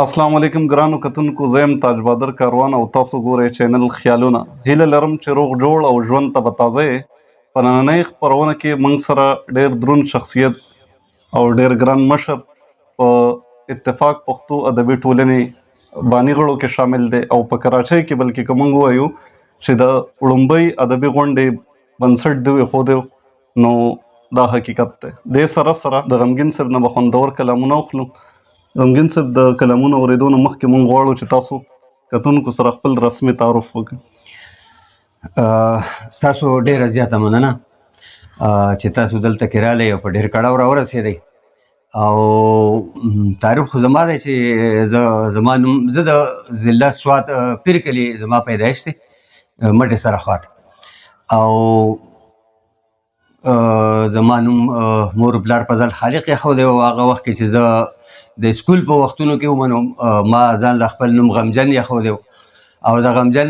السلام علیکم ګرانو کتونکو، زه یم تاج بادر کاروان او تاسو ګورئ چینل خیالونه. هیله لرم چې روغ جوړ او ژوند ته به تازه یې. په نننۍ خپرونه کې موږ سره ډېر دروند شخصیت او ډېر ګران مشر په اتفاق پښتو ادبي ټولنې باني غړو کې شامل دی او په کراچۍ کې، بلکې که موږ ووایو چې د وړومبۍ ادبي غونډې بنسټ دوی ښودی، نو دا حقیقت دی. دې سره سره د غمګین صاحب نه به خوندور کلامونه واخلو. غمګین صاحب، د کلامونو اورېدو نه مخکې مونږ غواړو چې تاسو کتونکو سره خپل رسمي تعارف وکړئ. ستاسو ډېره زیاته مننه چې تاسو دلته کې راغلی او په ډېر کړاو راورسېدئ. او تعارف خو زما دی چې زه زما نوم، زه د ضلع سوات پیر کلي زما پیدایش دی، مټې سره خوات. او زما نوم مور پلار فضل خالق ایښودی او هغه وخت کې چې زه د سکول په وختونو کې وم، نو ما ځان له خپل نوم غمجن ایښودی. او د غمجن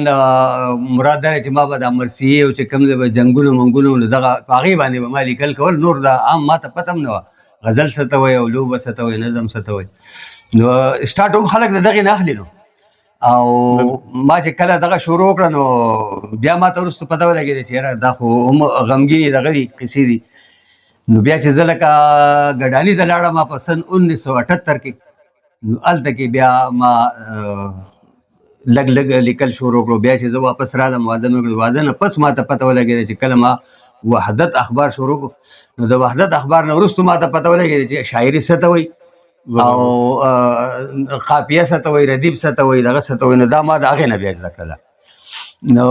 مراد دا دی چې ما به د مرثیې او چې کوم ځای به جنګونو منګونو، نو دغه په هغې باندې به ما لیکل کول. نور دا عام ما ته پته هم نه وه غزل څه ته وایي او لوبه څه ته وایي، نظم څه ته وایي. نو سټارټ هم خلک د دغې نه اخلي. نو او ما چې کله دغه شروع وکړه، نو بیا ما ته وروسته پته ولګېده چې یاره دا خو هم غمګینې دغه دي، قصې دي. نو بیا چې زه لکه ګډاني ته لاړم په سن 1978 کې، نو هلته کې بیا ما لږ لږ لیکل شروع کړو. بیا چې زه واپس رالم، واده مې وکړ. واده نه پس ما ته پته ولګېده چې کله ما وحدت اخبار شروع کړو، نو د وحدت اخبار نه وروسته ما ته پته ولګېده چې شاعري څه ته وایي او قافیه څه ته وایي، ردیف څه ته وایي، دغه څه ته وایي. نو دا ما د هغې نه بیا زده کړله. نو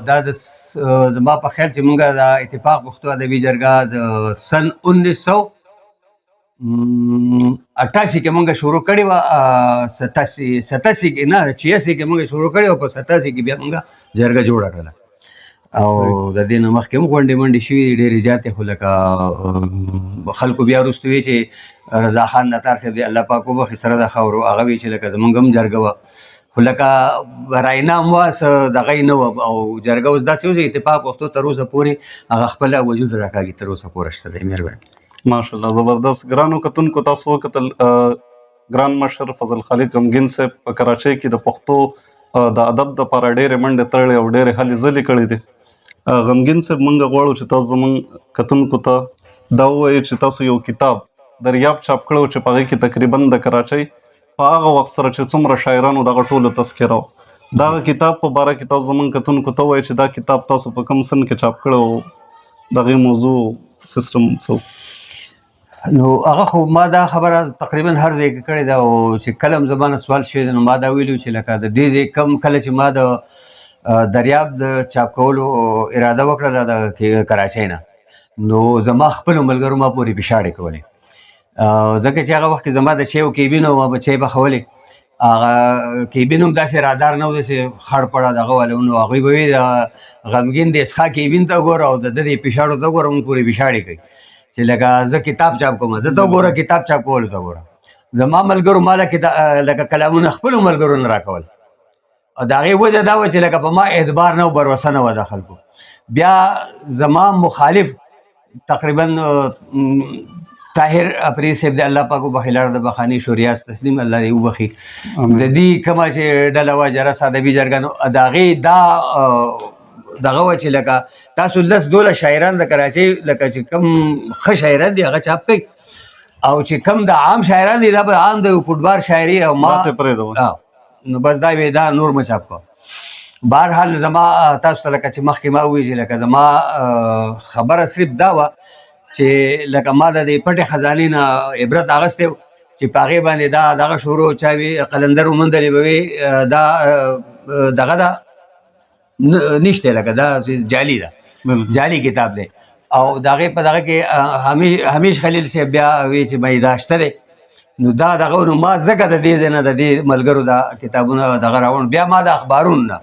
دا د زما په خیال چې مونږ د اتفاق پښتو ادبي جرګه د سن 1988 کې مونږ شروع کړې وه، 87 کې نه، 86 کې مونږ شروع کړې او په 87 کې بیا مونږ جرګه جوړه کړله. او د دې نه مخکې هم غونډې منډې شوې دي ډېرې زیاتې، خو لکه خلکو بیا وروسته وی چې رضا خان نتار صاحب دی، الله پاک وبخښي، سره د خاورو، هغه وی چې لکه زمونږ هم جرګه وه، خو لکه راینا هم وه، څه دغه یې نه وه. او جرګه اوس داسې وه چې اتفاق پښتو تر اوسه پورې هغه خپله وجود راکاږي، تر اوسه پورې شته دی. مهرباني. ماشاءالله، زبردست. ګرانو کتونکو، تاسو وکتل ګران مشر فضل خالق غمګین صاحب په کراچۍ کې د پښتو د ادب دپاره ډېرې منډې تړلې او ډېرې هلې ځلې کړې دي. غمګین صاحب، مونږ غواړو چې تاسو زمونږ کتونکو ته دا ووایئ چې تاسو یو کتاب دریاب چاپ کړو چې په هغې کې تقریبا د کراچۍ په هغه وخت سره چې څومره شاعرانو دغه ټولو تذکره وه. دغه کتاب په باره کې تاسو زمونږ کتونکو ته ووایئ چې دا کتاب تاسو په کوم سن کې چاپ کړی او دغې موضوع سیستم څه و؟ نو هغه خو ما دا خبره تقریبا هر ځای کې کړې ده، او چې کله هم زما نه سوال شوی دی، نو ما دا ویلو چې لکه د دې ځای کم کله چې ما د دریاب د چاپ کولو اراده وکړله د کراچۍ نه، نو زما خپلو ملګرو ما پورې پېشاړې کولې، ځکه چې هغه وخت کې زما د چایو کیبین و، ما به چای پخولې. هغه کیبین هم داسې رادار نه و، داسې خړ پړه دغه والا و. نو هغوی به وي غمګین د اسخا کیبین ته وګوره او د ده دې پېشاړو ته وګوره، موږ پورې پېشاړې کوي چې لکه زه کتاب چاپ کوم، ده ته وګوره، کتاب چاپ کولو ته وګوره. زما ملګرو ما لکه کلامونه خپلو ملګرو نه راکول، او د هغې وجه دا وه چې لکه په ما اعتبار نه و، باروسه نه وه د خلکو. بیا زما مخالف تقریبا طاهر اپریدي صاحب دی، الله پاک وبخښي، لاره د بخښنې شوریاس تسلیم الله دې وبخښي. د دې کومه چې ډله وه جرس ادبي جرګه، نو د هغې دا دغه وه چې لکه تاسو لس دولس شاعران د کراچۍ لکه چې کوم ښه شاعران دي هغه چاپ کړئ، او چې کوم د عام شاعران دي دا به عام د فوټبال شاعري او ما دا ته پرېږدوه. نو بس دا وی دا نور مه چاپ کړه. بهرحال زما تاسو ته لکه چې مخکې ما وویل چې لکه زما خبره صرف دا وه چې لکه ما د دې پټې خزانې نه عبرت اخیستی و چې په هغې باندې دا دغه شروع چا وي قلندر وموندلې به وي، دا دغه ده نشته، لکه دا جعلي ده، جعلي کتاب دی. او د هغې په دغه کې همیش خلیل صاحب بیا وی چې بھائی دا شته دی. نو دا دغه نو ما ځکه د دې ځای نه د دې ملګرو دا کتابونه دغه راغونډ، بیا ما د اخبارونو نه،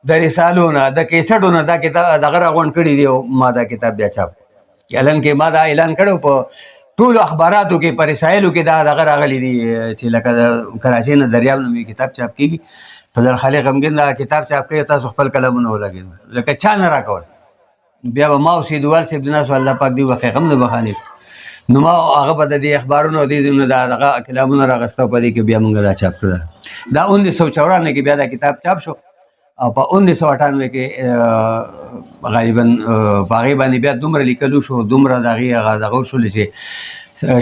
د رسالو نه، د کیسټو نه دا کتاب دغه راغونډ کړي دي او ما دا کتاب بیا چاپ کړ. اعلان کې ما دا اعلان کړی په ټولو اخباراتو کې، په رسایلو کې دا دغه راغلي دي چې لکه د کراچۍ نه دریاب نومي کتاب چاپ کېږي، فضل خالق غمګین دا کتاب چاپ کوي، تاسو خپل کلمونه ولګوئ، لکه چا نه راکول. بیا به ما او سیدوال صاحب د ناست، الله پاک دې وبخښي، غم د بخښنې شو. نو ما هغه به د دې اخبارونو دې ځایونو دا دغه کلامونه راغسته، په دې کې بیا موږ دا چاپ کړل. دا 1994 کې بیا دا کتاب چاپ شو او په 1998 کې غالبا په هغې باندې بیا دومره لیکل وشو، دومره د هغې هغه دغه وشول چې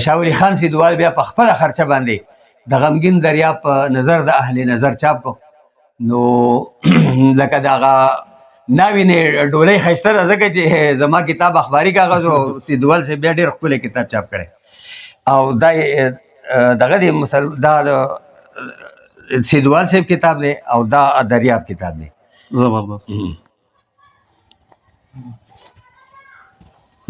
شاه ولي خان سیدوال بیا په خپله خرچه باندې د غمګین دریاب په نظر د اهل نظر چاپ کړو. نو لکه دغه ناوې نه ډولۍ ښایسته ده، ځکه چې زما کتاب اخباري کاغذ و، سیدوال صاحب بیا ډېر ښکلی کتاب چاپ کړی. او دا دغه دی دا د سیدوال صاحب کتاب دی او دا دریاب کتاب دی. زبردست.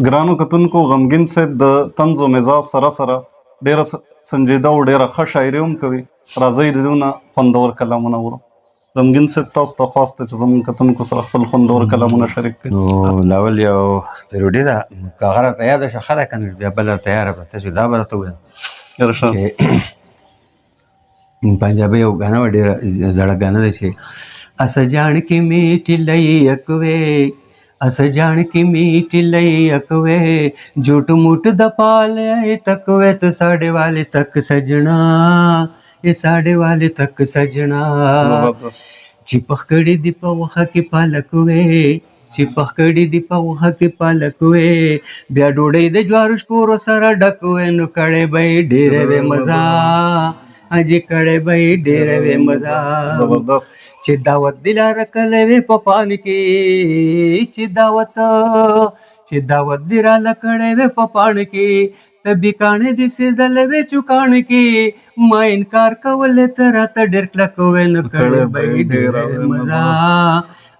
ګرانو کتونکو، غمګین صاحب د طنز و مزاج سره سره ډېره سنجیده او ډېره ښه شاعري هم کوي. راځئ د دوی نه خوندور کلامونه اورو. غمګین صاحب، تاسو ته خواست چې زموږ کتونکو سره خپل خوندور کلامونه شریک کړئ. نو لاول یو پیروډي ده، که هغه راته یاده شوه ښه ده، که نه بیا بله راته یاده پرته چې دا به راته ووایم. ارشاد. چې پنجابي یو ګانه وه، ډېره زړه ګانه ده چې اس جاڼ کې میټ لئی اکوې، اس جاڼ کې میټ لئی اکوې، جھوٹ موٹ د پال تکوې، ته ساډے والے تک سجنا، اے ساډے والے تک سجنا. زبردست. چې پخ کړي دي په غوښه کې پالک وې، چې پخ کړي دي په غوښه کې پالک وې، بیا ډوډۍ د جوارو شکورو سره ډک وې، نو کړی به یې ډېره وې مزه، اجي کړی به یې ډېره وې مزه. زبردست. چې دعوت دې لاره کلی وې په پان کې، چې دعوت دې راله کړی وې په پاڼ کې، ته بیکاڼې دې سېزلې وې چوکاڼ کې، ما انکار کولې ته راته ډېر کلک وې، نو کړی به یې ډېره وې مزه،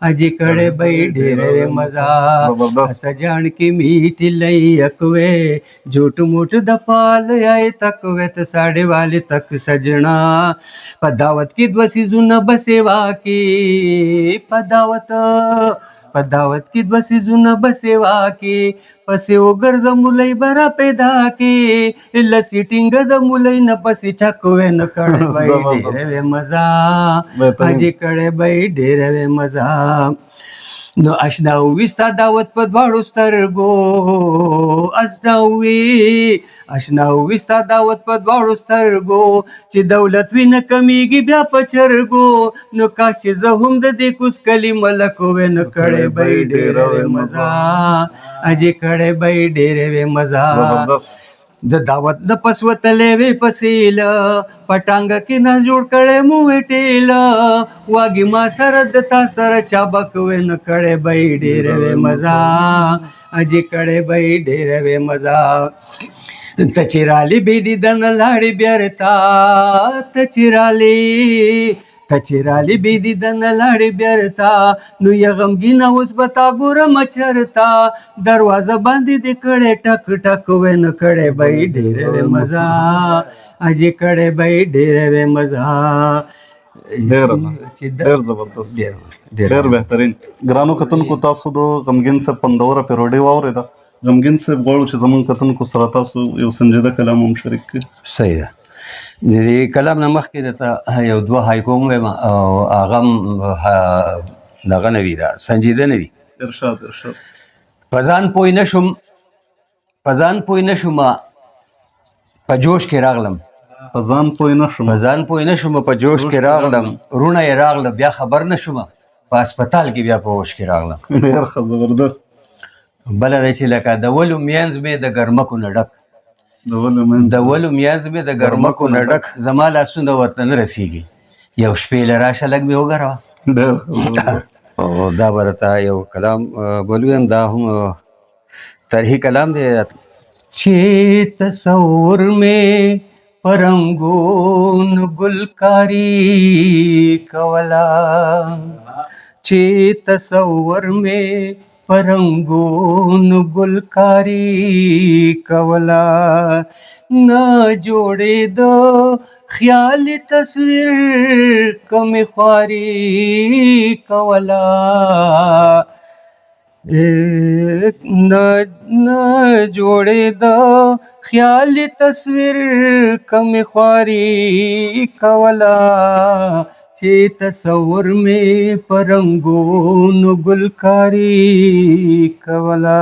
اجي کړی به یې ډېره وې مزه. زبردست. سجاڼ کې میټ لئی اکوې، جوټ موټ د پال آی تکوې، ته ساډې والے تک سجنا. په دعوت کې دوه څیزونه به سیوا کې، په دعوت کې دوه څیزونه به سیوا کې، پسې وګرځه مولۍ به را پیدا کې، لسي ټینګه د مولۍ نه پسې چک وې، نو کړی به یې ډېره وې مزه، اجي کړی به یې ډېره وې مزه. نو اشنا وي ستا دعوت په دواړو سترګو، اشنا وي، اشنا وي ستا دعوت په دواړو سترګو، چې دولت وي نه کمیږي بیا په چرګو، نو کاش چې زه هم د دې کوز کلي ملک وې، نو کړی به یې ډېره وې مزه، اجي کړی به یې ډېره وې مزه. زبردست. د دعوت نه پس وتلې وې پسیله، په ټانګه کې نه جوړ کړی مو وې ټېله، واګي ما سره د تا سره چابک وې، نو کړی به یې ډېره وې مزه، اجي کړی به یې ډېره وې مزه. ته چې رالې بې دیدنه لاړې بېرته، ته چې رالې، ته چې رالې بې دیدنه لاړې بېرته، نو یې غمګینه اوس به تا ګورم چېرته، دروازه باندې دې کړی ټک ټک وې، نو کړی به یې ډېره وې مزه، اجي کړی به یې ډېره وې مزه. ډېر زبردست، ډېر بهترین. ګرانو کتونکو، تاسو د غمګین صاحب خوندوره پیروډي واورېده. غمګین صاحب، غواړو چې زموږ کتونکو سره تاسو یو سنجیده کلام هم شریک کړئ. صحیح ده. د دې کلام نه مخکې درته یو دوه هایکو هم وایم، او هغه هم دغه نه دي، دا سنجیده نه دي. ارشاد، ارشاد. په ځان پوه نه شوم، په ځان پوه نه شوم، په جوش کې راغلم. په ځان پوه نه شوم، په ځان پوه نه شوم، په جوش کې راغلم، وروڼه یې راغله بیا خبر نه شوم، په هسپتال کې بیا په هوش کې راغلم. ډېر ښه، زبردست. بله دی چې لکه د ولو مینځ مې د ګرمکو نه ډک، د ولو مینځ مې د ګرمکو نه ډک، زما لاسونه ورته نه رسېږي، یو شپې له راشه لږ مې وګروه. او دا به راته یو کلام بل ووایم، دا هم ترهي کلام دی. چې تصور مې په رنګونو ګلکاري کوله، چې تصور مې په رنګونو ګلکاري کوله، نه جوړېده خیالي تصویر که مې خواري کوله، نه نه جوړېده خیالي تصویر که مې خواري کوله، چې تصور مې په رنګونو ګلکاري کوله.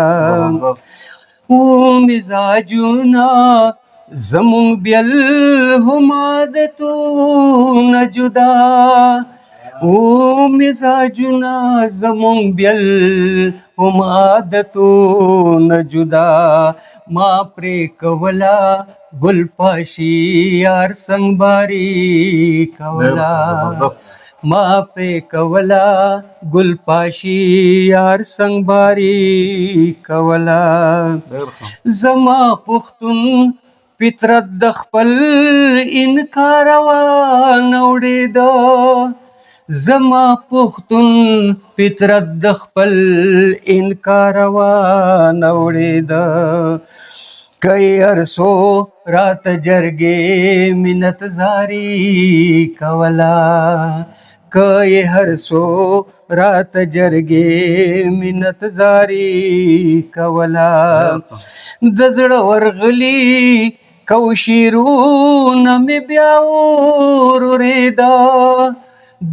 او مزاجونه زمونږ بیل هم عادتونه جدا، او مزاجونه زمونږ بیل هم عادتونه جدا. ما پرې کوله ګل پاشي یار څنګ باري کوله، ما پرې کوله ګل پاشي یار څنګ باري کوله. زما پښتون فطرت د خپل انکار وانه وړېده، زما پښتون فطرت د خپل انکار وانه وړېده. که یې هر څو راته جرګې منت زاري کوله، که یې هر څو راته جرګې منت زاري کوله. د زړه ورغلي کوشیرونه مې بیا ورورېده،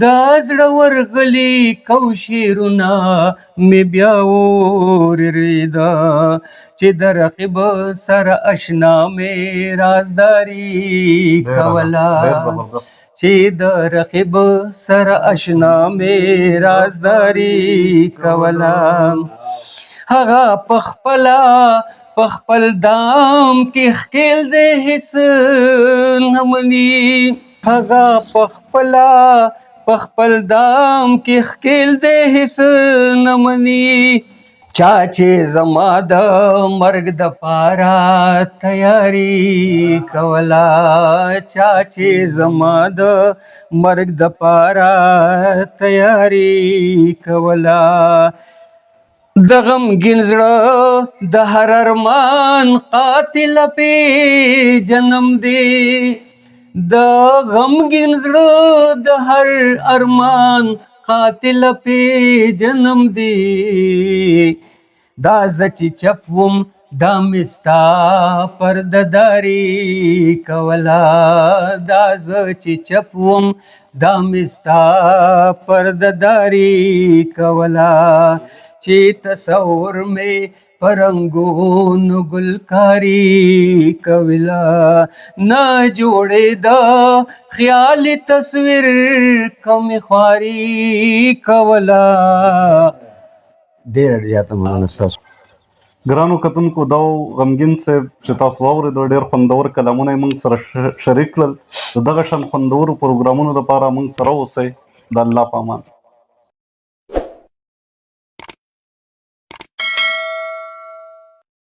د زړه ورغلي کوشیرونه مې بیا ورورېده. چې د رقیب سره اشنا مې رازداري کوله، چې د رقیب سره اشنا مې رازداري کوله. هغه په خپله په خپل دام کې ښکېل دی هېڅ نه مني، هغه په خپله په خپل دام کې ښکېل دی هېڅ نه مني. چا چې زما د مرګ د پاره تیاری کوله، چا چې زما د مرګ د پاره تیاری کوله. د غمګین زړه د هر ارمان قاتل پیژنم دی، د غمګین زړه د هر ارمان قاتل پیژنم دی. دا زه چې چپ وم دا مې ستا پردهداري کوله، دا زه چې چپ وم دا مې ستا پردهداري کوله. چې تصور مې په رنګونو ګلکاري کوله، نه جوړېده خیالي تصویر که مې خواري کوله. ډېره زیاته مننه ستاسو. ګرانو کتونکو، دا و غمګین صاحب چې تاسو واورېدل، ډېر خوندور کلامونه یې موږ سره شریک کړل. د دغه شان خوندورو پروګرامونو لپاره موږ سره اوسئ. د الله په امان.